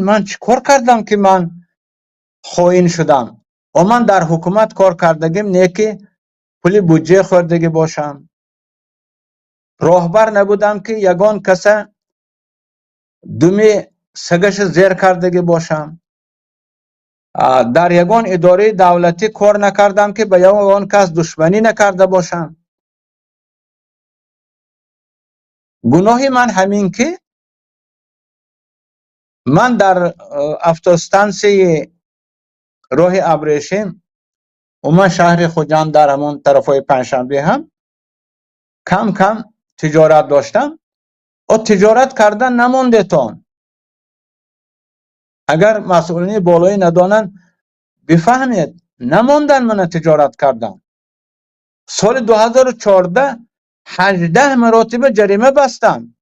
Ман чӣ кор кардам, ки ман хоин шудам? О, ман дар ҳукумат кор кардагим не, ки пули буҷе хӯрдагӣ бошам. Роҳбар набудам, ки ягон каса думи сагаша зер кардагӣ бошам. Дар ягон идораи давлатӣ кор накардам, ки ба ягон кас душманӣ накарда бошам. Гуноҳи ман ҳамин, ки ман дар автостансияи роҳи Абрешим, умуман шаҳри Хуҷанд, дар ҳамон тарафҳои Панҷшанбе ҳам кам кам тиҷорат доштам. О, тиҷорат кардан намондетон. Агар масъулини болоӣ надонанд, бифаҳмед, намондан мана тиҷорат кардан. Соли 2014 18 маротиба ҷарима бастам.